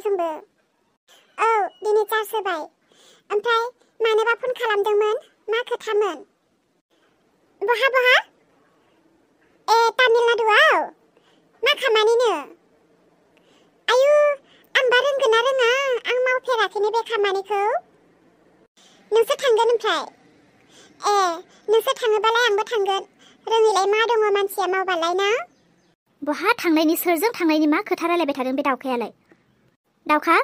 जोंबो औ दिनै चार्ज होबाय ओमफ्राय मानोबा फन खालामदोंमोन मा खोथामोन बहा ए तामिलनाडुआव मा खामानिनो आयु आंबा रोंगोन ना रोङा आं मावफेराखैनो बे खामानिखौ नोंसोर थांगोन ओमफ्राय ए नोंसोर थाङोबालाय आंबो थांगोन रोङैलाय मा दङ मानसिया मावबालाय ना बहा थांनायनि सोरजों थांनायनि मा खोथा रायलायबाय थादों बे दाउखायालाय दाउखा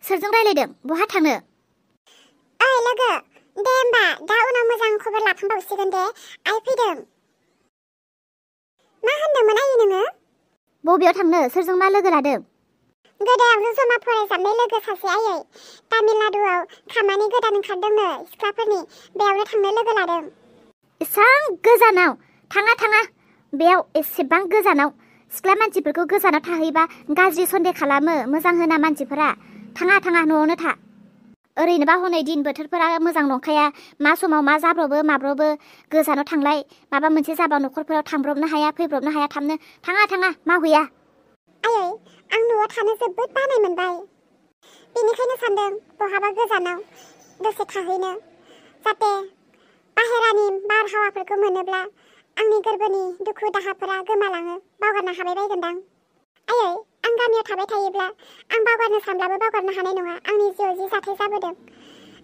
सोरजों रायलायदों बहा थांनो ओइ लोगो दे होमबा दा उनाव मोजां खबर लाफिनबावसिगोन दे आइ फैदों मा होनदोंमोन आयै नोङो बबेयाव थांनो सोरजों मा लोगो लादों गोदायावनो जमा फरायजाबनाय लोगो सासे आयै तामिलनाडुआव खामानि गोदान ओंखारदोंनो सिख्लाफोरनि बेयावनो थांनो लोगो लादों एसां गोजानाव थाङा बेयाव एसेबां गोजानाव सिख्ला मानसिफोरखौ गोजानाव थाहैबा गाज्रि सन्देह खालामो मोजां होना मानसिफोरा थाङा न'आवनो था ओरैनोबा हनै दिन बोथोरफोरा मोजां नंखाया मा समाव मा जाब्रबो माब्रबो गोजानाव थांलाय माबा मोनसे जाबा न'खरफोराव थांब्रबनो हाया फैब्रबनो हाया थाङा मावहैया आयै आं न'आव थानो जोबोद बानाय मोनबाय बेनिखायनो सानदों बहाबा गोजानाव दसे थाहैनो जाहाथे बाहेरानि बारहावाफोरखौ मोनोब्ला आंनि गोरबोनि दुखु दाहाफोरा गोमालाङो बावगारनो हाबाय बायगोनदां आयै आं गामियाव थाबाय थायोब्ला आं बावगारनो सानब्लाबो बावगारनो हानाय नङा आंनि जिउआव जि जाथाय जाबोदों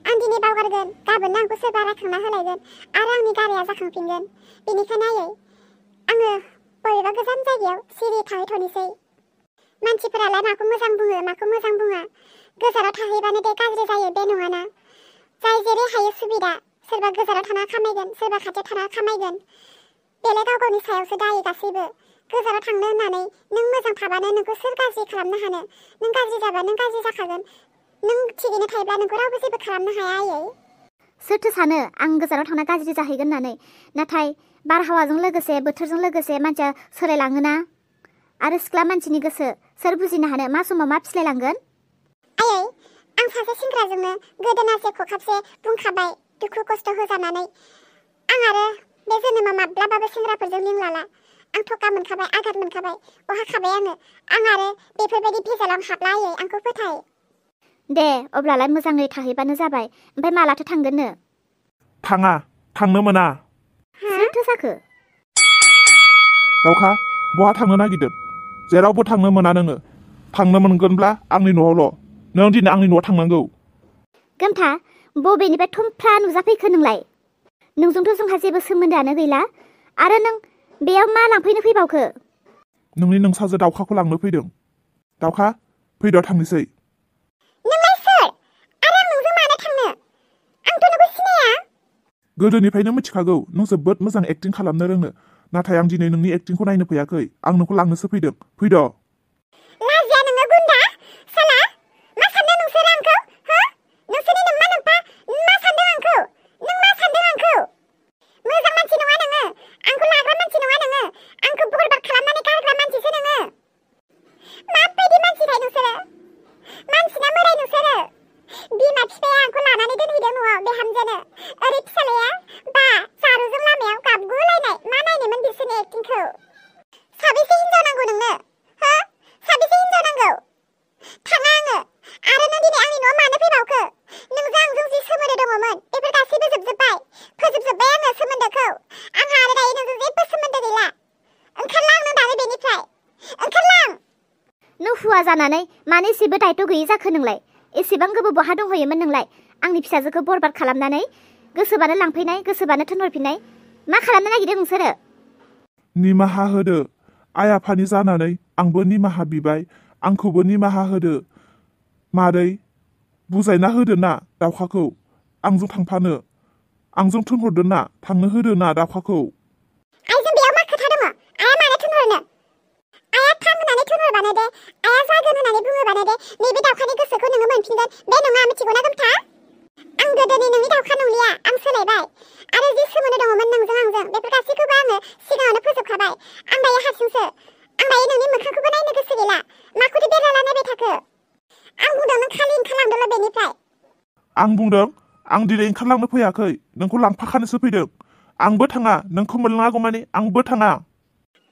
आं दिनै बावगारगोन गाबोननो आंखौ सोरबा रायखांना होलायगोन आरो आंनि गाराया जाखांफिनगोन बेनिखायनो आयै आङो बबेबा गोजान जायगायाव सिरि थाहैथ'नोसै मानसिफोरालाय माखौ मोजां बुङो माखौ मोजां बुङा गोजानाव थाहैबानो दे गाज्रि जायो बे नङाना जाय जेरै हायो सुबिदा सोरबा गोजानाव थाना खामायगोन सोरबा खाथियाव थाना खामायगोन बेलाय गाव गावनि सायावसो दायो गासैबो गोजानाव थांनो होननानै नों मोजां थाबानो नोंखौ सोर गाज्रि खालामनो हानो नों गाज्रि जाबा नों गाज्रि जाखागोन नों थिगैनो थायोब्ला नोंखौ रावबो जेबो खालामनो हाया आयै सोरथो सानो आं गोजानाव थांना गाज्रि जाहैगोन होननानै नाथाय बारहावाजों लोगोसे बोथोरजों लोगोसे मानसिया सोलायलाङोना आरो सिख्ला मानसिनि गोसो सोर बुजिनो हानो मा समाव मा फिस्लायलांगोन आयै आं सासे सेंग्राजोंनो गोदोनासे खखाबसे बुंखाबाय दुखु खस्थ' होजानानै आं आरो बे जोनोमा माब्लाबाबो सेंग्राफोरजों लिंलाला आं थका मोनखाबाय आघात मोनखाबाय अहाखाबाय आं आरो बेफोरबायदि भेजालाव हाबला आयै आंखौ फोथाय दे अब्लालाय मोजाङै थाहैबानो जाबाय ओमफ्राय मालाथो थांगोननो थांनो मोना सोरथो जाखो दाउखा बहा थांनो नागिरदों जेरावबो थांनो मोना नोङो थांनो मोनगोनब्ला आंनि न'आवल' नों दिनै आंनि न'आव थांनांगौ गोमथा बबेनिफ्राय थुमफ्रा नुजाफैखो नोंलाय नोंजोंथ' जोंहा जेबो सोमोन्दोआनो गैला आरो नों बेयाव मा लांफैनो फैबावखो नोंनि नोंसाजो दाउखाखौ लांनो फैदों दाउखा फैद' थांनोसै नोंलाय सोर आरो आं नोंजों मानो थांनो आंथ' नोंखौ सिनाया गोदोनिफ्रायनो मिथिखागौ नों जोबोद मोजां एक्टिं खालामनो रोङो नाथाय आं दिनै नोंनि एक्टिंखौ नायनो फैयाखै आं नोंखौ लांनोसो फैदों फैद' लाजिया नोङो गुन्दा साला मा सानदों नोंसोर आंखौ हो नोंसोरनि नोम्मा नोम्फा मा सानदों आंखौ नों मा सानदों आंखौ मोजां मानसि नङा नोङो आंखौ लाग्रा मानसि नङा नोङो आंखौ बरबाद खालामनानै गारग्रा मानसिसो नोङो माबायदि मानसिथाय नोंसोरो मानसिना मोराय नोंसोरो बिमा बिफाया आंखौ लानानै दोनहैदों न'आव बिहामजोनो ओरै फिसालाया बा सारुजों लामायाव गाबगुलायनाय मा नायनोमोन बिसोरनि एक्टिंखौ साबेसे हिनजाव नांगौ नोंनो हो साबेसे हिनजाव नांगौ थाङा आङो आरो नों दिनै आंनि न'आव मानो फैबावखो नोंजों आंजों जि सोमोन्दो दङमोन बेफोर गासैबो जोबजोब्बाय फोजोबजोब्बाय आङो सोमोन्दोखौ आंहा आरो दायो नोंजों जेबो सोमोन्दो गैला ओंखारलां नों दानो बेनिफ्राय ओंखारलां नों हुवा जानानै मानो एसेबो दायथ' गैयि जाखो नोंलाय एसेबां गोबाव बहा दंहैयोमोन नोंलाय आंनि फिसाजोखौ बरबाद खालामनानै गोसोबानो लांफैनाय गोसोबानो थिनहरफिननाय मा खालामनो नागिरदों नोंसोरो निमाहा होदो आइ आफानि जानानै आंबो निमाहा बिबाय आंखौबो निमाहा होदो मादै बुजायना होदो ना दाउखाखौ आंजों थांफानो आंजों थिनहरदो ना थांनो होदो ना दाउखाखौ आइजों बेयाव मा खोथा दङ आइया मानो थिनहरनो आइया थां होननानै थिनहरबानो दे आइया जागोन होननानै बुङोबानो दे नैबे दाउखानि गोसोखौ नोङो मोनफिनगोन बे नङा मिथिगौना गोमथा आं गोदोनि नोंनि दाउखा नंलिया आं सोलायबाय आरो जि सोमोन्दो दङमोन नोंजों आंजों बेफोर गासैखौबो आङो सिगाङावनो फोजोबखाबाय आं दायो हारसिंसो आं दायो नोंनि मोखांखौबो नायनो गोसो गैला माखौथो बेरायला नायबाय थाखो आं बुंदों नों खालि ओंखारलांदोल' बेनिफ्राय आं बुंदों आं दिनै ओंखारलांनो फैयाखै नोंखौ लांफाखानोसो फैदों आंबो थाङा नोंखौ मोनलाङागौ माने आंबो थाङा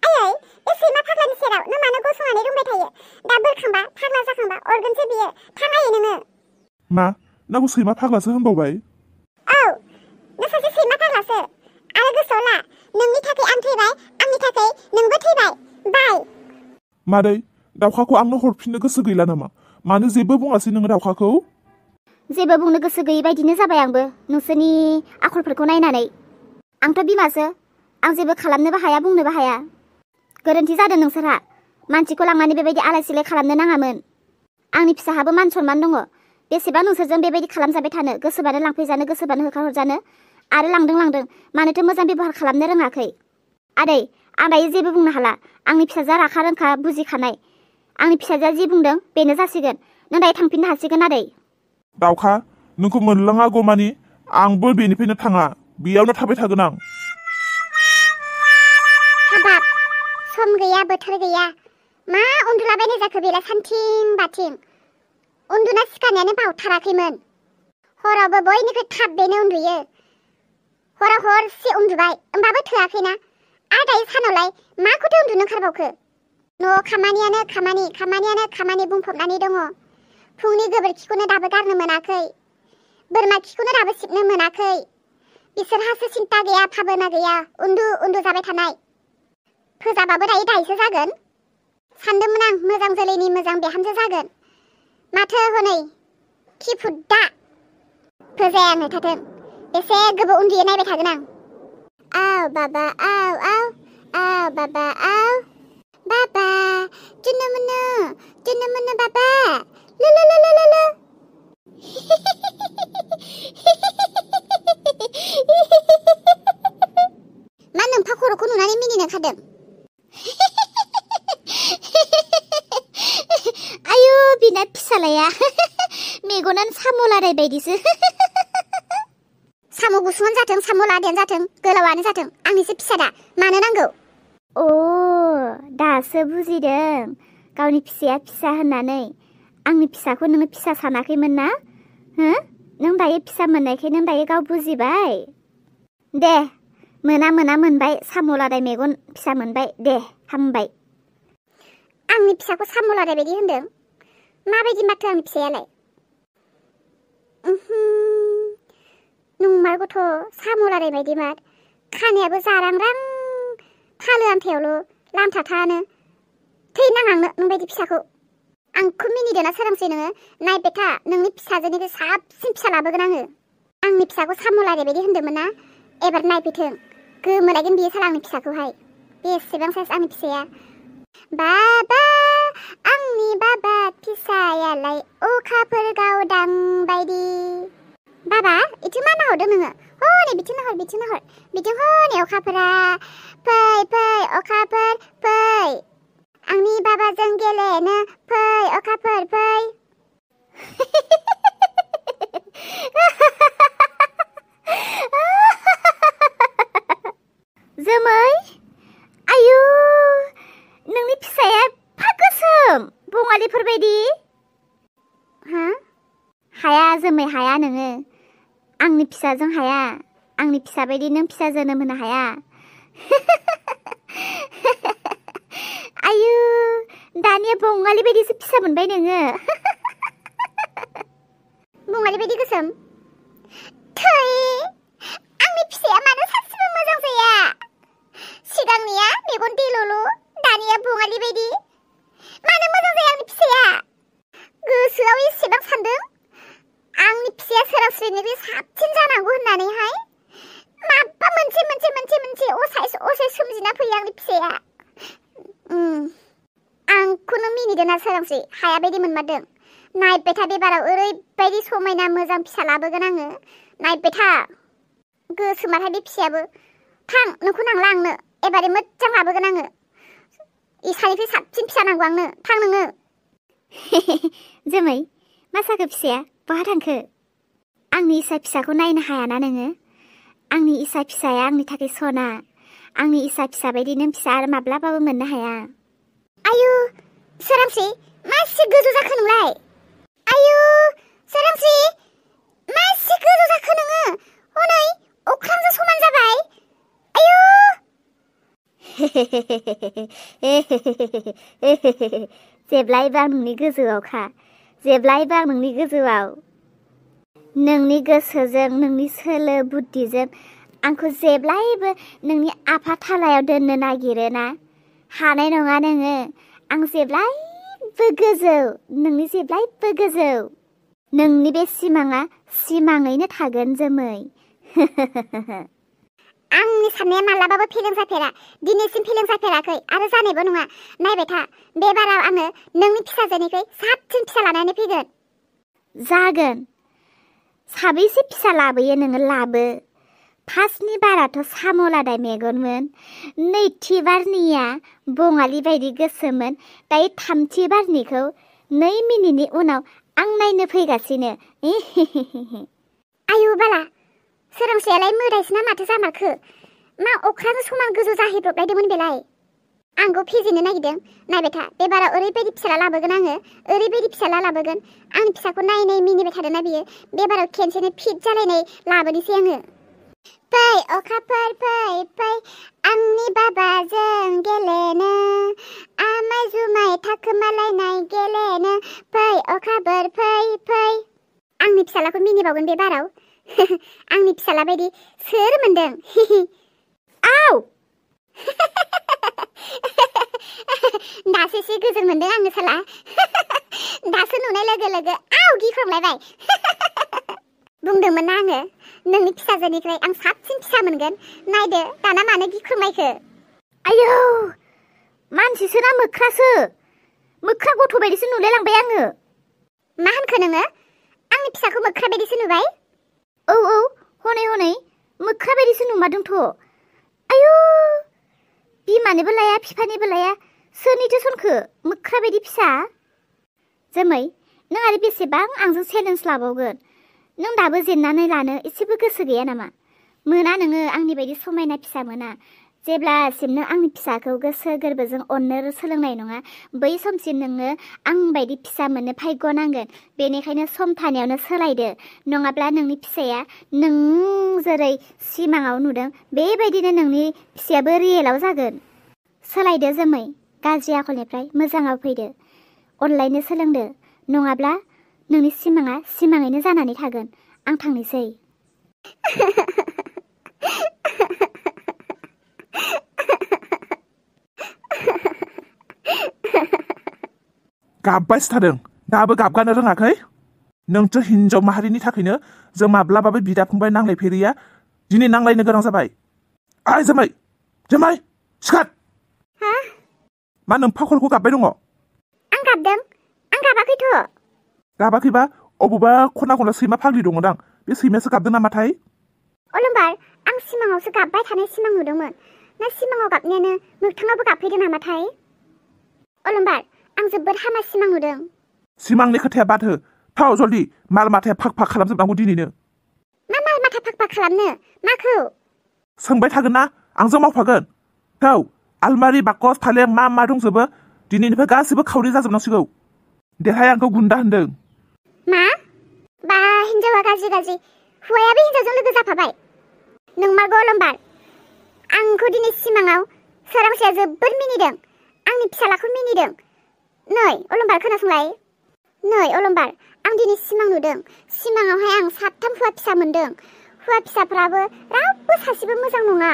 आयै बे सैमा फाग्लानि सेराव नों मानो गसंना जानानै दंबाय थायो दा बोरखांबा फाग्ला जाखांबा अरगोनसो बियो थांहायो नोङो मा नांगौ सैमा फाग्लासो होनबावबाय औ नों सासे सैमा फाग्लासो आरो गोसोआव ला नोंनि थाखाय आं थैबाय आंनि थाखाय नोंबो थैबाय बाय मादै दाउखाखौ आंनो हरफिननो गोसो गैला नामा मानो जेबो बुङासै नोङो दाउखाखौ जेबो बुंनो गोसो गैयै बायदिनो जाबाय आंबो नोंसोरनि आखलफोरखौ नायनानै आंथ' बिमासो आं जेबो खालामनोबो हाया बुंनोबो हाया गोरोन्थि जादों नोंसोरहा मानसिखौ लांनानै बेबायदि आलाय सिलाय खालामनो नाङामोन आंनि फिसाहाबो मान सनमान दङ बेसेबां नोंसोरजों बेबायदि खालामजाबाय थानो गोसोबानो लांफैजानो गोसोबानो होखारहरजानो आरो लांदों मानोथो मोजां बेबहार खालामनो रोङाखै आदै आं दायो जेबो बुंनो हाला आंनि फिसाजोआ राखा रोंखा बुजिखानाय आंनि फिसाजोआ जि बुंदों बेनो जासिगोन नों दायो थांफिननो हासिगोन आदै दाउखा नोंखौ मोनलाङागौ मानि आंबो बेनिफ्रायनो थाङा बेयावनो थाबाय थागोन आं हाबाब सम गैया बोथोर गैया मा उन्दुलाबायनाय जाखो बेलाय सानथिं बाथिं उन्दुना सिखारनायानो बावथाराखैमोन हरावबो बयनिख्रुइ थाब बेनो उन्दुयो हराव हरसे उन्दुबाय होमबाबो थोआखैना आरो दायो सानावलाय माखौथो उन्दुनो ओंखारबावखो न'आव खामानियानो खामानि बुंफबनानै दङ फुंनि गोबोरखिखौनो दाबो गारनो मोनाखै बोरमा खिखौनो दाबो सिबनो मोनाखै बिसोरहासो सिन्ता गैया भाबना गैया उन्दु जाबाय थानाय फोजाबाबो दायोसो जागोन सानदोंमोन आं मोजां जोलैनि मोजां बिहामजो जागोन माथो हनै खिफुद्दा फोजायानो थाथों बेसे गोबाव उन्दुयो नायबाय थागोन आं आव बाबा आव बाबा आव बाबा जुनु मुनु बाबा लो मा नोंफा खर'खौ नुनानै मिनिनो ओंखारदों आयु बिना फिसालाया मेगनानो साम' लादाय बायदिसो साम' गुसुङानो जाथों साम' लादायानो जाथों गोलावानो जाथों आंनिसो फिसादा मानो नांगौ अ दासो बुजिदों गावनि फिसाया फिसा होननानै आंनि फिसाखौ नोङो फिसा सानाखैमोन ना हो नों दायो फिसा मोननायखाय नों दायो गाव बुजिबाय दे मोना मोनबाय साम' लादाय मेगन फिसा मोनबाय दे हामबाय आंनि फिसाखौ साम' लादाय बायदि होनदों माबायदि माथो आंनि फिसायालाय नंमारगौथ' साम' लादाय बायदि मार खानायाबो जारांरां थालो आन्थायावल' लामथाथानो थैनाङांनो नोंबायदि फिसाखौ आंखौ मिनिदोंना सोरांसै नोङो नायबाय था नोंनि फिसाजोनिफ्राय साबसिन फिसा लाबोगोन आङो आंनि फिसाखौ साम' लादाय बायदि होनदोंमोन ना एबार नायफैथों गोमोलायगोन बियो साला आंनि फिसाखौहाय बेसेबां साइज आंनि फिसाया बाबा आंनि बाबा फिसायालाय अखाफोर गावदां बायदि बाबा इथिं मा नाहरदों नोङो हनै बिथिं नाहर बिथिं हनै अखाफोरा फै अखाफोर फै आंनि बाबाजों गेलेनो फै अखाफोर फै जोमै आयु नोंनि फिसाया एफा गोसोम बङालिफोरबायदि हा हाया जोमै हाया नोङो आंनि फिसाजों हाया आंनि फिसा बायदि नों फिसा जोनोम होनो हाया आयु दानिया बङालि बायदिसो फिसा मोनबाय नोङो बङालि बायदि गोसोम थै आंनि फिसाया मानो सासेबो मोजां जाया सिगांनिया मेगन देल'ल' दानिया बङालि बायदि मानो मोजां जाया आंनि फिसाया गोसोआव एसेबां सानदों आंनि फिसाया सोरांस्रिनिफ्राय साबसिन जानांगौ होननानैहाय माबा मोनसे असाइस सोमजिना फैयो आंनि फिसाया आंखौनो मिनिदोंना सोरांस्रि हाया बायदि मोनमारदों नायबाय था बेबाराव ओरैबायदि समायना मोजां फिसा लाबोगोन आङो नायबाय था गोसोमारहाय बे फिसायाबो थां नोंखौ नांला आंनो एबारे मोजां लाबोगोन आङो इसानिफ्राय साबसिन फिसा नांगौ आंनो थां नोङो जोमै मा जाखो फिसाया बहा थांखो आंनि इसा फिसाखौ नायनो हायाना नोङो आंनि इसा फिसाया आंनि थाखाय सना आंनि इसा फिसा बायदि नों फिसा आरो माब्लाबाबो मोननो हाया आयु सोरांस्रि मासे गोजौ जाखो नोंलाय आयु सोरांस्रि मासे गोजौ जाखो नोङो हनै अख्रांजों समान जाबाय आयु जेब्लायबो आं नोंनि गोजौआवखा जेब्लायबो आं नोंनि गोजौआव नोंनि गोसोजों नोंनि सोलो बुद्धिजों आंखौ जेब्लायबो नोंनि आफाथालायाव दोननो नागिरोना हानाय नङा नोङो आं जेब्लायबो गोजौ नोंनि जेब्लायबो गोजौ नोंनि बे सिमाङा सिमाङैनो थागोन जोमै आंनि साननाया मालाबाबो फेलें जाफेरा दिनैसिम फेलें जाफेराखै आरो जानायबो नङा नायबाय था बे बाराव आङो नोंनि फिसाजोनिख्रुइ साबसिन फिसा लानानै फैगोन जागोन साबैसे फिसा लाबोयो नोङो लाबो फार्स्टनि बाराथ' साम'लादाय मेगनमोन नैथि बारनिया बङालि बायदि गोसोमोन दायो थामथि बारनिखौ 2 मिनिटनि उनाव आं नायनो फैगासिनो आयु बाला सोरांसेयालाय मोदायसोना माथो जामारखो मा अख्रां समान गोजौ जाहैब्रबलायदोंमोन बेलाय आंखौ फेजेननो नागिरदों नायबाय था बे बाराव ओरैबायदि फिसाला लाबोगोन आङो ओरैबायदि फिसाला लाबोगोन आंनि फिसाखौ नायै मिनिबाय थादोंना बियो बे बाराव खेनसेनो फिट जालायनाय लाबोनोसै आङो फै अखाफोर फै फै आंनि बाबाजों गेलेनो आमाय जुमाय थाखोमालायनाय गेलेनो फै अखाफोर फै फै आंनि फिसालाखौ मिनिबावगोन बे बाराव आंनि फिसाला बायदि सोर मोनदों आव दासो एसे गोजोन मोनदों आङो साला दासो नुनाय लोगो लोगो आव गिख्रंलायबाय बुंदोंमोन ना आङो नोंनि फिसाजोनिफ्राय आं साबसिन फिसा मोनगोन नायदो दाना मानो गिख्रंलायखो आयौ मानसिसो ना मोख्रासो मोख्रा गथ' बायदिसो नुलायलांबाय आङो मा होनखो नोङो आंनि फिसाखौ मोख्रा बायदिसो नुबाय औ हनै हनै मोख्रा बायदिसो नुमारदोंथ' आयौ बिमानिबो लाया बिफानिबो लाया सोरनिथो सनखो मोख्रा बायदि फिसा जोमै नों आरो बेसेबां आंजों चेलेन्ज लाबावगोन नों दाबो जेननानै लानो एसेबो गोसो गैया नामा मोना नोङो आंनि बायदि समायना फिसा मोना जेब्लासिम नों आंनि फिसाखौ गोसो गोरबोजों अननो सोलोंनाय नङा बै समसिम नोङो आं बायदि फिसा मोननो भाग्य नांगोन बेनिखायनो सम थानायावनो सोलायदो नङाब्ला नोंनि फिसाया नों जेरै सिमाङाव नुदों बेबायदिनो नोंनि फिसायाबो रियेलाव जागोन सोलायदो जोमै गाज्रि आखलनिफ्राय मोजाङाव फैदो अनलायनो सोलोंदो नङाब्ला नोंनि सिमाङा सिमाङैनो जानानै थागोन आं थांनोसै गाबबायसो थादों दाबो गाबगानो रोङाखै नोंथ' हिनजाव माहारिनि थाखायनो जों माब्लाबाबो बिदा फंबाय नांलायफेरिया दिनै नांलायनो गोनां जाबाय आइ जोमै जोमै सिखार मा नों फाखलखौ गाबबाय दङ आं गाबदों आं गाबाखैथ' गाबाखैबा अबेबा खना खना सैमा फाग्लि दङदां बे सैमायासो गाबदों नामाथाय अलंबार आं सिमाङावसो गाबबाय थानाय सिमां नुदोंमोन ना सिमाङाव गाबनायानो मोगथाङावबो गाबफैदों नामाथाय अलंबार आं जोबोद हामा सिमां नुदों सिमांनि खोथाया बाद हो थाव जल्दि माल माथाया फाक फाक खालामजोबनांगौ दिनैनो मा माल माथा फाक फाक खालामनो माखौ सोंबाय थागोन ना आंजों मावफागोन थाव आलमारि बाकस फालें मा दंजोबो दिनैनिफ्राय गासिबो खावरि जाजोबनांसिगौ देहाया आंखौ गुन्दा होनदों मा बा हिनजावा गाज्रि हौवायाबो हिनजावजों लोगो जाफाबाय नोंमारगौ अलंबार आंखौ दिनै सिमाङाव सोरांसेया जोबोद मिनिदों आंनि फिसालाखौ मिनिदों नै अलंबार खोनासंलाय नै अलंबार आं दिनै सिमां नुदों सिमाङावहाय आं 7 हौवा फिसा मोनदों हौवा फिसाफ्राबो रावबो सासेबो मोजां नङा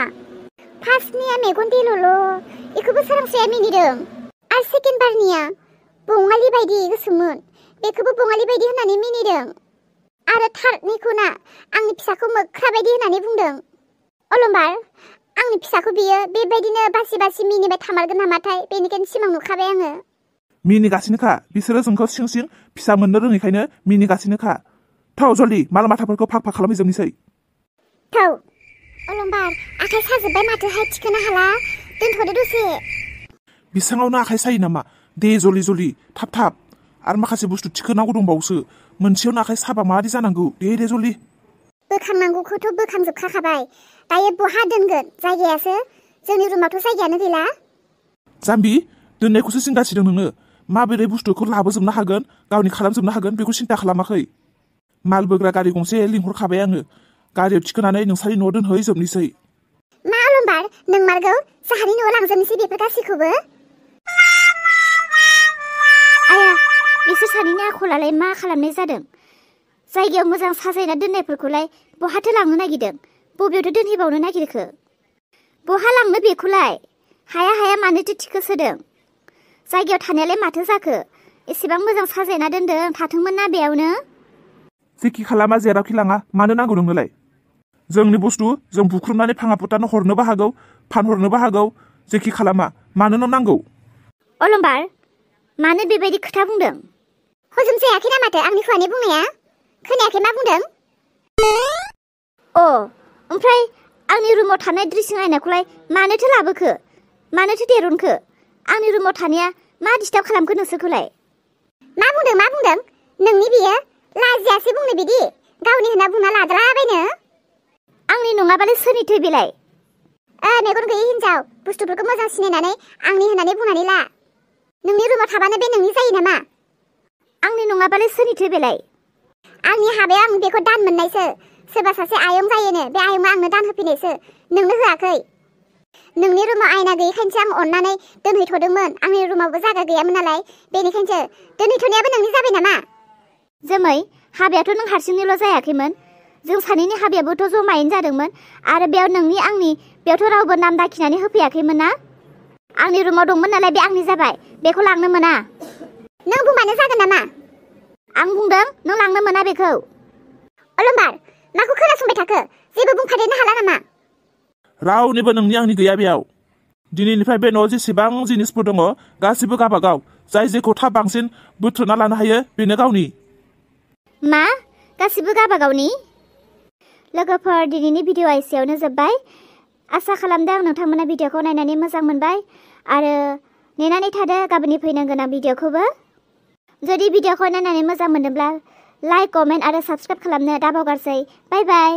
फार्स्टनिया मेगन देल'ल' बेखौबो सोरांसेया मिनिदों आरो सेकेन्ड बारनिया बङालि बायदि गोसोमोन बेखौबो बङालि बायदि होननानै मिनिदों आरो थार्डनिखौ ना आंनि फिसाखौ मोख्रा बायदि होननानै बुंदों अलंबार आंनि फिसाखौ बियो बेबायदिनो बासि बासि मिनिबाय थामारगोन नामाथाय बेनिखायनो सिमां नुखाबाय आङो मिनिगासिनोखा बिसोरो जोंखौ सिं सिं फिसा मोननो रोङैखायनो मिनिगासिनोखा थाव जल्दि माल माथाफोरखौ फाक फाक खालामहैजोबनोसै थाव अलंबार आखाइ साजोब्बाय माथोहाय थिखोनो हाला दोनथ'दो दसे बिसाङावनो आखाइ सायो नामा दे जलि थाब आरो माखासे बुस्थु थिखोनांगौ दंबावोसो मोनसेयावनो आखाइ साबा माबादि जानांगौ दे जलि बोखांनांगौखौथ' बोखांजोबखाबाय दायो बहा दोनगोन जायगायासो जोंनि रुमावथ' जायगायानो गैला जाम्बि दोननायखौसो सिन्गासिदों नोङो माबोरै बुस्थुखौ लाबोजोबनो हागोन गावनि खालामजोबनो हागोन बेखौ सिन्था खालामाखै माल बोग्रा गारि गंसे लिंहरखाबाय आङो गारियाव थिखोनानै नोंसानि न'आव दोनहैजोबनोसै मा अलंबार नोंमारगौ जाहानि न'आव लांजोबनोसै बेफोर गासैखौबो। आया बिसोर सानैनि आखलालाय मा खालामनाय जादों? जायगायाव मोजां साजायना दोननायफोरखौलाय बहाथो लांनो नागिरदों? बबेयावथो दोनहैबावनो नागिरखो? बहा लांनो बेखौलाय? हाया हाया मानोथो थिखो सोदों? जायगायाव थानायालाय माथो जाखो? एसेबां मोजां साजायना दोनदों, थाथोंमोन ना बेयावनो। जेखि खालामा जेरावखि लाङा मानो नांगौ नोंनोलाय? जोंनि बुस्थु जों बुख्रुबनानै फाङा फुटानो हरनोबो हागौ, फानहरनोबो हागौ। जेखि खालामा मानो नांगौ? अलंबार मानो बेबायदि खोथा बुंदों? हजम जायाखै ना माथो आंनि खुगानि बुंनाया? खोनायाखै मा बुंदों? ओमफ्राय आंनि रुमाव थानाय ड्रेसिं आयनाखौलाय मानोथो लाबोखो? मानोथो दिरुनखो? आंनि रुमाव थानाया मा डिस्टार्ब खालामखो नोंसोरखौलाय? मा बुंदों? नोंनि बियो लाजियासै बुंनो बिदि गावनि होनना बुंना लाद्राबायनो। आंनि नङाबालाय सोरनिथो बेलाय? मेगन गैयै हिन्जाव, बुस्थुफोरखौ मोजां सिनायनानै आंनि होननानै बुंनानै ला। नोंनि रुमाव थाबानो बे नोंनि जायो नामा? आंनि नङाबालाय सोरनिथो बेलाय? आंनि हाबायाव आं बेखौ दान मोननायसो। सोरबा सासे आयं जायोनो, बे आयंआ आंनो दान होफैनायसो, नोंनो होआखै। नोंनि रुमाव आयना गैयैखायनोसो आं अननानै दोनहैथ'दोंमोन। आंनि रुमावबो जायगा गैयामोन नालाय, बेनिखायनोसो। दोनहैथ'नायाबो नोंनि जाबाय नामा? जोमै, हाबायाथ' नों हारसिंनिल' जायाखैमोन। जों सानैनि हाबायाबोथ' जमायैनो जादोंमोन। आरो बेयाव नोंनि आंनि बेयावथ' रावबो नाम दाखिनानै होफैयाखैमोन ना? आंनि रुमाव दंमोन नालाय बे आंनि जाबाय। बेखौ लांनो मोना। नों बुंबानो जागोन नामा? आं बुंदों नों लांनो मोना बेखौ। अलंबार माखौ खोनासंबाय थाखो? जेबो बुंफादेरनो हाला नामा? रावनिबो नोंनि आंनि गैया बेयाव। दिनैनिफ्राय बे न'आव जेसेबां जिनिसफोर दङ गासिबो गावबागाव। जाय जेखौ थाब बांसिन बुथुमना लानो हायो बेनो गावनि। मा? गासिबो गावबागावनि? लोगोफोर, दिनैनि भिडिअ'आ एसेयावनो जोब्बाय। आसा खालामदों नोंथांमोना भिडिअ'खौ नायनानै मोजां मोनबाय आरो नेनानै थादो गाबोननि फैनो गोनां भिडिअ'खौबो। जुदि भिडिअ'खौ नायनानै मोजां मोनदोंब्ला लाइक, कमेन्ट आरो साबस्क्राइब खालामनो दाबावगारसै। बाय बाय।